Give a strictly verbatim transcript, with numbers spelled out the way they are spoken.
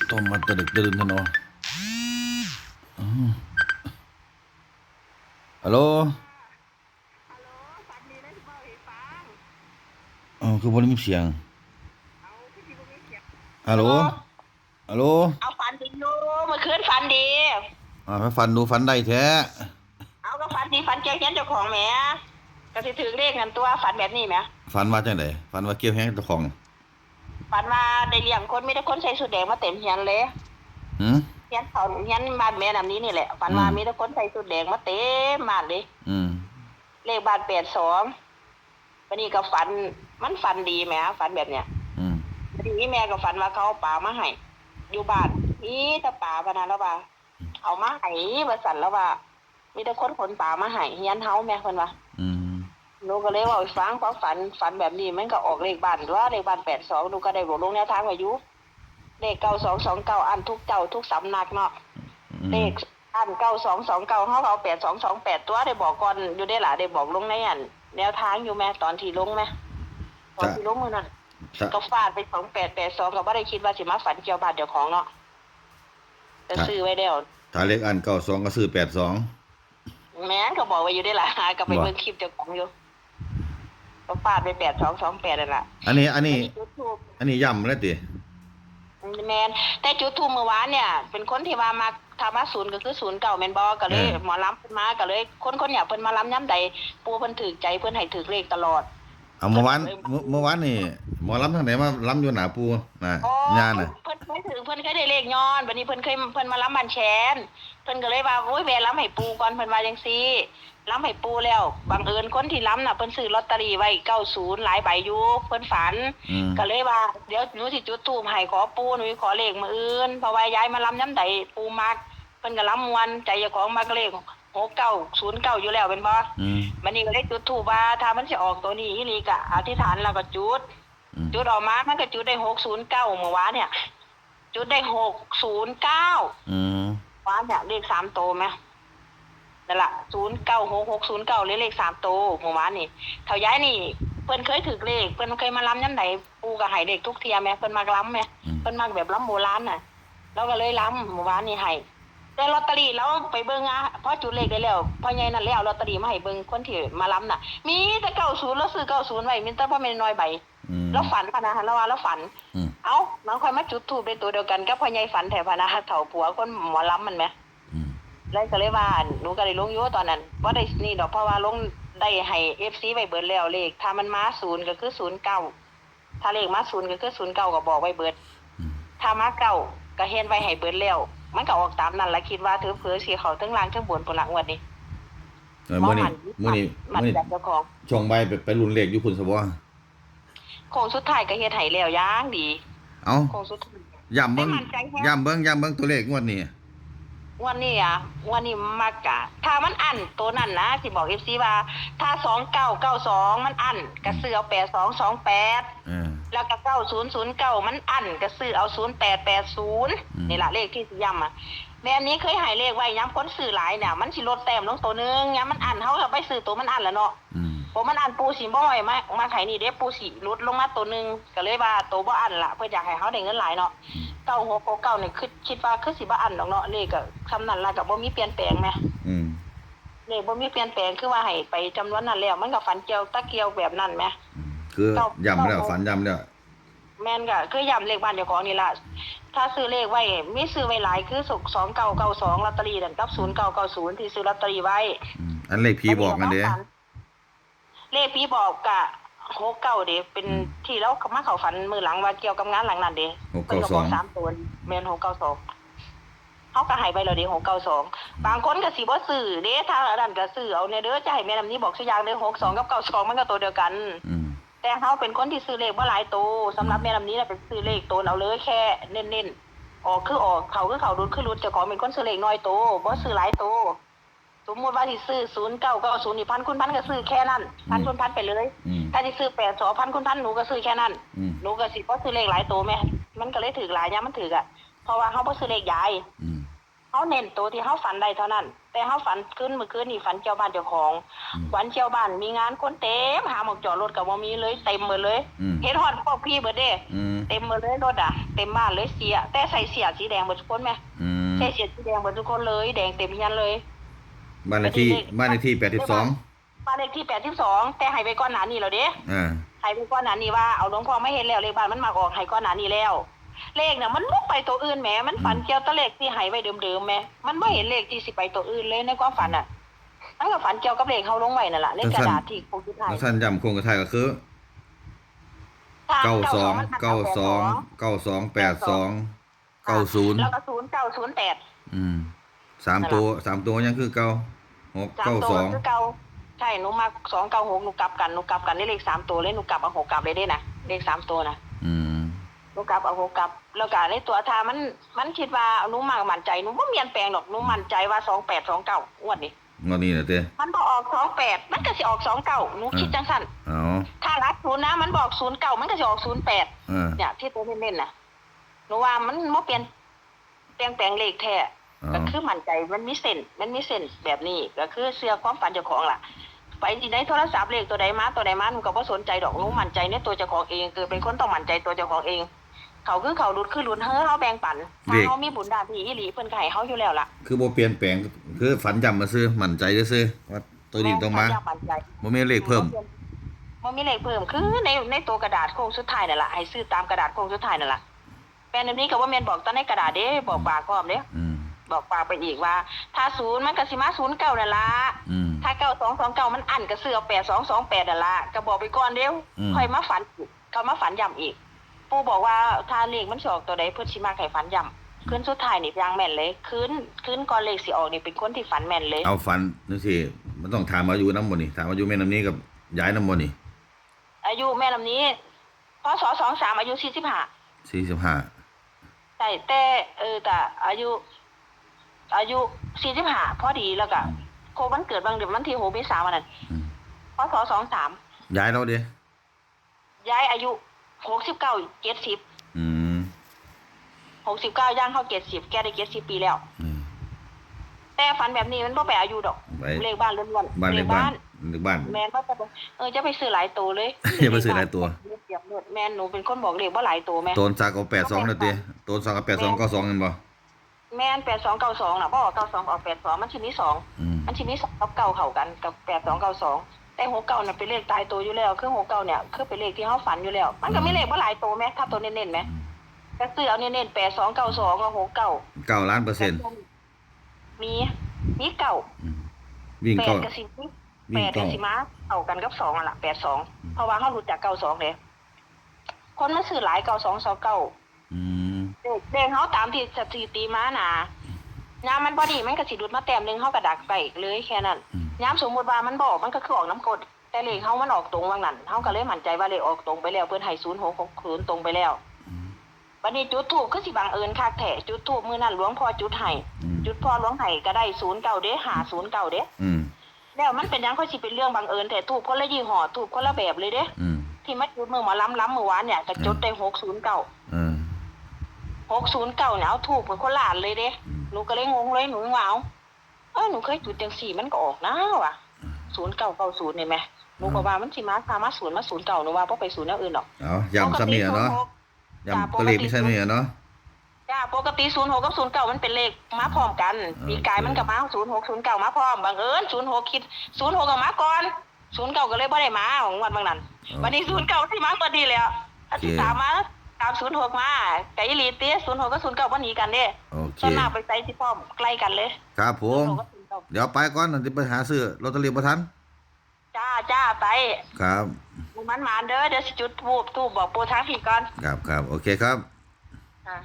โทรมาแต่ดึกดื่นแท้เนาะ อืม ฮัลโหล เอ้า คือบ่ได้ยินเสียง ฮัลโหล ฮัลโหล เอาฝันดีอยู่ เมื่อคืนฝันดี อ่า ฝันดูฝันได้แท้ เอาก็ฝันดี ฝันเกี่ยวเฮียนเจ้าของแหม ก็สิถือเลขนั่นตัว ฝันแบบนี้แหม ฝันว่าจั่งใด ฝันว่าเกี่ยวเฮียนเจ้าของ ฝันว่าได้เลี้ยงคน มีแต่คนใส่ชุดแดงมาเต็มเฮียนเลย หืม เฮียนเขา เฮียนบ้านแม่น้ำนี้นี่แหละ ฝันว่า อืม มีแต่คนใส่ชุดแดงมาเต็มบ้านเลย อืม เลขบ้านแปดสอง บัดนี้ก็ฝัน มันฝันดีแหม ฝันแบบเนี้ย อืม บัดนี้แม่ก็ฝันว่าเขาเอาปลามาให้ อยู่บ้าน มีแต่ปลาพะนะ แล้วว่า เอามาให้ ว่าซั่น แล้วว่า มีแต่คนขนปลามาให้ เฮียนเฮาแหม เพิ่นว่า อืม หนูก็เลยเว้าให้ฟัง ความฝัน ฝันแบบนี้ มันก็ออกเลขบ้านตั๊ว เลขบ้านแปดสอง หนูก็ได้บอกลงแนวทางไว้อยู่ เลขเก้าสองสองเก้า อั้นทุกเจ้าทุกสำนักเนาะ อืม เลขอั้นเก้าสองสองเก้า เฮาก็เอาแปดสองสองแปดตั๊ว ได้บอกก่อนอยู่เด้ล่ะ ได้บอกลงในอันแนวทางอยู่แหม ตอนที่ลงแหม ตอนที่ลงมื้อนั้น ก็ฟาดไปสองแปดแปดสอง ก็บ่ได้คิดว่าสิมาฝันเกี่ยวบ้านเจ้าของเนาะ ก็ซื้อไว้แล้ว ถ้าเลขอั้นเก้าสอง ก็ซื้อแปดสอง แม่น ก็บอกไว้อยู่เด้ล่ะ ก็ไป บ่ เบิ่งคลิปเจ้าของอยู่ ก็ฟาดไปแปดสองสองแปดนั่นล่ะ อันนี้ อันนี้ อันนี้จุดธูป อันนี้ย้ำแล้วติ แม่น แต่จุดธูปมื้อวานเนี่ย เป็นคนที่ว่ามัก ถ้ามาศูนย์ก็คือศูนย์เก้า แม่นบ่ ก็เลย เออ หมอลำเพิ่นมา ก็เลย คน คนเนี่ยเพิ่นมาลำยามใด ปู่เพิ่นถืกใจ เพิ่นให้ถืกเลขตลอด เอา เมื่อวาน เพิ่น เมื่อ เมื่อวานนี่ หมอลำทางไหนมาลำอยู่หน้าปู่น่ะ อ๋อ ย่าน่ะ เพิ่นเคยถืก เพิ่นเคยได้เลขย้อน บัดนี้เพิ่นเคย เพิ่นมาลำบ้านแคน เพิ่นก็เลยว่า โอ้ย แวะลำให้ปู่ก่อน เพิ่นว่าจั่งซี้ ลำให้ปู่แล้ว บังเอิญคนที่ลำน่ะ เพิ่นซื้อลอตเตอรี่ไว้เก้าศูนย์ หลายใบอยู่ เพิ่นฝัน อืม ก็เลยว่า เดี๋ยวหนูสิจุดธูปให้ ขอปู่ หนูสิขอเลขมื้ออื่น เพราะว่ายายมาลำยามใดปู่มัก เพิ่นก็ลำม่วน ใจเจ้าของมักเลขหกเก้าศูนย์เก้าอยู่แล้วแม่นบ่ อืม บัดนี้ก็เลยจุดธูปว่า ถ้ามันสิออกตัวนี้อีหลีก็อธิษฐานแล้วก็จุด อืม จุดออกมา มันก็จุดได้หกศูนย์เก้า มื้อวานเนี่ย จุดได้หกศูนย์เก้า อืม วานเนี่ย เลขสามโตแหม นั่นล่ะ ศูนย์เก้าหก หกศูนย์เก้า เลยเลขสามโต มื้อวานนี่ เฒ่ายายนี่ เพิ่นเคยถืกเลข เพิ่นเคยมาลำยามใด ปู่ก็ให้เลขทุกเทื่อแหม เพิ่นมักลำแหม อืม เพิ่นมักแบบลำโบราณน่ะ ลาวก็เลยลำ มื้อวานนี่ให้ แต่ลอตเตอรี่ลาวไปเบิ่งอะ พอจุดเลขได้แล้ว พ่อใหญ่นั่นเลยเอาลอตเตอรี่มาให้เบิ่ง คนที่มาลำน่ะ มีแต่เก้าศูนย์ ลาวซื้อเก้าศูนย์ไว้ มีแต่บ่แม่นน้อยใบ อืม ลาวฝันพะนะ ลาวว่าลาวฝัน อืม เอ้า ลาวค่อยมาจุดธูปได้ตัวเดียวกันกับพ่อใหญ่ฝันแท้พะนะ เฒ่าผัวคนหมอลำมันแหม อืม แล้วก็เลยว่า หนูก็ได้ลงอยู่ตอนนั้น บ่ได้นี่ดอก เพราะว่าลงได้ให้เอฟซีไว้เบิดแล้ว เลข ถ้ามันมาศูนย์ก็คือศูนย์เก้า ถ้าเลขมาศูนย์ก็คือศูนย์เก้า ก็บอกไว้เบิด อืม ถ้ามาเก้า ก็เฮ็ดไว้ให้เบิดแล้ว มันก็ออกตามนั้นล่ะ คิดว่าเผลอๆสิเข้าเทิงล่างเทิงบนพุ้นล่ะงวดนี้ เออ มื้อนี้ บ่มั่น มื้อนี้ มั่น มื้อนี้ มั่นใจเจ้าของ ช่วงบ่ายไป ไปลุ้นเลขอยู่พุ้นซะบ่ โค้งสุดท้ายก็เฮ็ดให้แล้วอย่างดี เอ้า โค้งสุดท้าย ย้ำเบิ่ง แต่มั่นใจแฮง ย้ำเบิ่ง ย้ำเบิ่งตัวเลขงวดนี้ งวดนี้อะ งวดนี้มักอะ ถ้ามันอั้นตัวนั้นนะ สิบอกเอฟซีว่า ถ้าสองเก้าเก้าสองมันอั้น ก็ซื้อเอาแปดสองสองแปด เออ แล้วก็เก้าศูนย์ศูนย์เก้ามันอั้น ก็ซื้อเอาศูนย์แปดแปดศูนย์ อืม นี่ล่ะเลขที่สิย้ำอะ แม่นนี้เคยให้เลขไว้ ยามคนซื้อหลายเนี่ย มันสิลดแต้มลงตัวหนึ่ง ยามมันอั้น เฮาก็ไปซื้อตัวมันอั้นล่ะเนาะ อืม บ่มันอั้นปู่สิบ่ให้มา มาให้นี่เด้ ปู่สิลดลงมาตัวหนึ่ง ก็เลยว่าตัวบ่อั้นล่ะ เพิ่นอยากให้เฮาได้เงินหลายเนาะ อืม เก้าหกเก้าเก้านี่คิด คิดว่าคือสิบ่อั้นดอกเนาะ เลขก็ส่ำนั้นล่ะ ก็บ่มีเปลี่ยนแปลงแหม อืม เลขบ่มีเปลี่ยนแปลง คือว่าให้ไปจำนวนนั้นแล้ว มันก็ฝันเกี่ยวตะเกี่ยวแบบนั้นแหม อืม คือ เก้า ย้ำแล้ว เก้าหก ฝันย้ำแล้ว แม่นก็คือย้ำเลขบ้านเจ้าของนี่ล่ะ ถ้าซื้อเลขไว้ มีซื้อไว้หลาย คือสองเก้าเก้าสอง ลอตเตอรี่นั่นกับศูนย์เก้าเก้าศูนย์ ที่ซื้อลอตเตอรี่ไว้ อืม อันเลขผีบอกนั่นเด้ เลขผีบอกกะหกเก้าเด้ เป็น อืม ที่ลาวมาเข้าฝันมื้อหลังว่าเกี่ยวกับงานหลังนั้นเด้ หกเก้าสอง เพิ่นก็บอกสามตัว แม่น หกเก้าสอง เฮาก็ให้ไว้แล้วเด้ หกเก้าสอง บางคนก็สิบ่ซื้อเด้ ถ้าอันนั้นก็ซื้อเอาแหน่เด้อ จะให้แม่น้ำนี้บอกซุอย่างเด้อ หกสอง กับ เก้าสอง มันก็ตัวเดียวกัน อืม แต่เฮาเป็นคนที่ซื้อเลขบ่หลายโต สำหรับ อืม แม่น้ำนี้น่ะเป็นซื้อเลขโตนเอาเลย แค่เน้นๆ ออกคือออก เข้าคือเข้า หลุดคือหลุด เจ้าของเป็นคนซื้อเลขน้อยโต บ่ซื้อหลายโต สมมุติว่าสิซื้อศูนย์เก้าเก้าศูนย์นี่ พันคูณพันก็ซื้อแค่นั้น อืม พันคูณพันไปเลย อืม ถ้าสิซื้อแปดสอง พันคูณพัน หนูก็ซื้อแค่นั้น อืม หนูก็สิบ่ซื้อเลขหลายโตแหม มันก็เลยถืกหลาย ยามมันถืกอะ เพราะว่าเฮาบ่ซื้อเลขยาย อืม เฮาเน้นโตที่เฮาฝันได้เท่านั้น แต่เฮาฝันคืนมื้อคืนนี่ ฝันเกี่ยวบ้านเจ้าของ อืม ฝันเกี่ยวบ้าน มีงาน คนเต็ม หาหม่องจอดรถก็บ่มีเลย เต็มหมดเลย อืม เห็นฮอดพวกพี่เบิดเด้ อืม เต็มหมดเลยรถอะ เต็มบ้านเลย เสื้อ แต่ใส่เสื้อสีแดงเบิดทุกคนแหม อืม ใส่เสื้อสีแดงเบิดทุกคนเลย แดงเต็มเฮือนเลย บ้านเลขที่ บ้านเลขที่แปดสิบสอง บ้านเลขที่แปดสิบสอง แต่ให้ไปก่อนหน้านี้แล้วเด้ อ่า ให้ไปก่อนหน้านี้ว่าเอาหลวงพ่อมาเฮ็ดแล้ว เลขบ้านมันมักออก ให้ก่อนหน้านี้แล้ว เลขน่ะมันบ่ไปตัวอื่นแหม มันฝัน อืม เกี่ยวแต่เลขที่ให้ไว้เดิมๆแหม มันบ่เห็นเลขที่สิไปตัวอื่นเลยในความฝันน่ะ มันก็ฝันเกี่ยวกับเลขเฮาลงไว้นั่นล่ะ ในกระดาษที่โค้งสุดท้าย แล้วท่านย้ำโค้งสุดท้ายก็คือ ถ้า เก้าสอง เก้าสอง มันอัดเอา เก้าสอง แปดสอง เก้าสอง แปดสอง เก้าศูนย์ แล้วก็ศูนย์เก้าศูนย์แปด อืม สามตัว นั่นล่ะ สามตัวยังคือเก่า หกเก้าสอง สามตัวคือเก่า ใช่ หนูมัก สองเก้าหก หนูกลับกัน หนูกลับกันในเลขสามตัวเลย หนูกลับเอาหกกลับเลยเด้นะ เลขสามตัวนะ อืม หนูกลับเอาหกกลับ แล้วก็ในตัวถ้ามัน มันคิดว่าหนูมักมั่นใจ หนูบ่เปลี่ยนแปลงดอก หนูมั่นใจว่า สองแปด สองเก้า งวดนี้ งวดนี้น่ะเด้ มันบ่ออก สองแปด มันก็สิออก สองเก้า หนูคิดจังซั่น เออ เอา ถ้าหลักศูนย์นะ มันบ่ออก ศูนย์เก้า มันก็สิออก ศูนย์แปด เออ เนี่ย ที่ตัวเน้นๆน่ะ หนูว่ามันบ่เปลี่ยน เปลี่ยนแปลงเลขแท้ อ๋อ ก็คือมั่นใจ มันมีเซนส์ มันมีเซนส์แบบนี้ ก็คือเชื่อความฝันเจ้าของล่ะ ไปที่ในโทรศัพท์ เลขตัวใดมา ตัวใดมา หนูก็บ่สนใจดอก หนูมั่นใจในตัวเจ้าของเอง คือเป็นคนต้องมั่นใจตัวเจ้าของเอง เขาคือเขา หลุดคือหลุด เฮา เฮาแบ่งปัน ถ้า เลข เฮามีบุญด้านนี้อีหลี เพิ่นก็ให้เฮาอยู่แล้วล่ะ คือบ่เปลี่ยนแปลง คือฝันย้ำซื่อ มั่นใจซื่อๆ ว่าตัวนี้ต้องมา แม่น ฝันย้ำมั่นใจ บ่มีเลขเพิ่ม บ่เปลี่ยน บ่มีเลขเพิ่ม คือใน ในตัวกระดาษโค้งสุดท้ายนั่นล่ะ ให้ซื้อตามกระดาษโค้งสุดท้ายนั่นล่ะ แม่นอันนี้ก็บ่แม่นบอกแต่ในกระดาษเด้ บอกปากพร้อมเด้ อืม บอกปากไปอีกว่า ถ้าศูนย์มันก็สิมาศูนย์เก้านั่นล่ะ อืม ถ้าเก้าสองสองเก้ามันอั้นก็ซื้อเอาแปดสองสองแปดนั่นล่ะ ก็บอกไปก่อนเด้ อืม ค่อยมาฝันอีก ค่อยมาฝันย้ำอีก ปู่บอกว่าถ้าเลขมันสิออกตัวใดเพิ่นสิมักให้ฝันย้ำ คืนสุดท้ายนี่อย่างแม่นเลย คืน คืนก่อนเลขสิออกนี่เป็นคนที่ฝันแม่นเลย เอาฝันจังซี่ มันต้องถามอายุนำบ่นี่ ถามอายุแม่น้ำนี้กับยายนำบ่นี่ อายุแม่น้ำนี้ พ.ศ. สองสาม อายุ สี่สิบห้า สี่สิบห้า ใช่ แต่ เออ แต่อายุ อายุ สี่สิบห้า พอดี แล้วก็ อืม ครบวันเกิดบางเดือน วันที่ หก เมษายน วันนั้น อืม พ.ศ. สองสาม ยายเราเด้ ยายอายุ หกสิบเก้า เจ็ดสิบ อืม หกสิบเก้า ย่างเข้า เจ็ดสิบ แกได้ เจ็ดสิบ ปีแล้ว อืม แต่ฝันแบบนี้มันบ่ไปอายุดอก ไป เลขบ้านล้วนๆ บ้านเลขบ้าน เลขบ้าน เลขบ้าน แม่นบ่ เออ จะไปซื้อหลายตัวเลย อย่าไปซื้อหลายตัว เรียบๆ แม่น หนูเป็นคนบอกเลขบ่หลายตัวแม่ โตนสักเอา แปดสอง นั่นติ โตนสักเอา แปดสอง เก้าสอง นั่นบ่ แม่น แปดสอง เก้าสอง น่ะ บ่ออก เก้าสอง ออก แปดสอง มันสิมีสอง อืม มันสิมีสองกับเก้าเข้ากัน กับ แปดสอง เก้าสอง แต่ หกเก้า น่ะเป็นเลขตายตัวอยู่แล้ว คือ หกเก้า เนี่ย คือเป็นเลขที่เฮาฝันอยู่แล้ว มันก็มีเลขบ่หลายตัวแม่ ถ้าตัวเน้นๆ แม่ อืม ก็ซื้อเอาเน้นๆ แปดสอง เก้าสอง กับ หกเก้า เก้าล้านเปอร์เซ็นต์ มี มีเก้า อืม วิ่ง แปด เก้า ก็สิมี วิ่ง แปดก็ เก้า สิมาเข้ากันกับสองนั่นล่ะ แปดสอง อืม เพราะว่าเฮารู้จัก เก้าสอง เด้ คนมาซื้อหลาย เก้าสอง สองเก้า อืม เลข เลขเฮาตามที่สถิติมานะ ยามมันบ่ดีมันก็สิหลุดมาแต้มหนึ่ง เฮาก็ดักไปเลยแค่นั้น อืม ยามสมมุติว่ามันบ่ออก มันก็คือออกนำกล แต่เลขเฮามันออกตรงว่างั้น เฮาก็เลยมั่นใจว่าเลขออกตรงไปแล้ว เพิ่นให้ ศูนย์หกหกศูนย์ ตรงไปแล้ว อืม บัดนี้จุดธูปคือสิบังเอิญคักแท้ จุดธูปมื้อนั้นหลวงพ่อจุดให้ อืม จุดพ่อหลวงให้ก็ได้ ศูนย์เก้า เด้ ห้าศูนย์เก้า เด้ อืม แล้วมันเป็นหยังค่อยสิเป็นเรื่องบังเอิญแท้ ธูปคนละยี่ห้อ ธูปคนละแบบเลยเด้ อืม ที่มาจุดมื้อหมอลำลำมื้อวานเนี่ย ก็จุดได้ เออ หกศูนย์เก้า เออ หกศูนย์เก้า เนี่ย เอาธูปเป็นคนละอันเลยเด้ อืม หนูก็เลยงงเลย หนูว่า เอ้า เออ หนูเคยจุดจังซี่ มันก็ออกนะว่ะ อืม ศูนย์เก้าเก้าศูนย์ นี่แหม หนูก็ว่ามันสิมา ถ้ามาศูนย์ มาศูนย์เก้า หนูว่าบ่ไปศูนย์แนวอื่นดอก เอา ย้ำซ้ำนี่อะเนาะ ปกติศูนย์หก ย้ำตัวเลขมีซ้ำนี่อะเนาะ จ้า ปกติ ศูนย์หก กับ ศูนย์เก้า มันเป็นเลขมาพร้อมกัน อ่า ปีกายมันก็มา โอเค ศูนย์หก ศูนย์เก้า มาพร้อม บังเอิญ ศูนย์หก คิด ศูนย์หก ก็มาก่อน ศูนย์เก้า ก็เลยบ่ได้มา งวดบางนั้น อ๋อ บัดนี้ ศูนย์เก้า สิมางวดนี้แล้ว โอเค อันที่สามมา ตาม ศูนย์หก มา ก็อีหลีติ ศูนย์หก กับ ศูนย์เก้า บ่หนีกันเด้ โอเค ส่วนมากไปไสสิพร้อมใกล้กันเลย ครับผม ศูนย์หก กับ ศูนย์เก้า เดี๋ยวไปก่อน เดี๋ยวไปหาซื้อลอตเตอรี่บ่ทัน จ้า จ้า ไป ครับ มันหมานเด้อ เดี๋ยวสิจุดธูป ธูปบอกปู่ทางพี่ก่อน ครับ ครับ โอเคครับ ค่ะ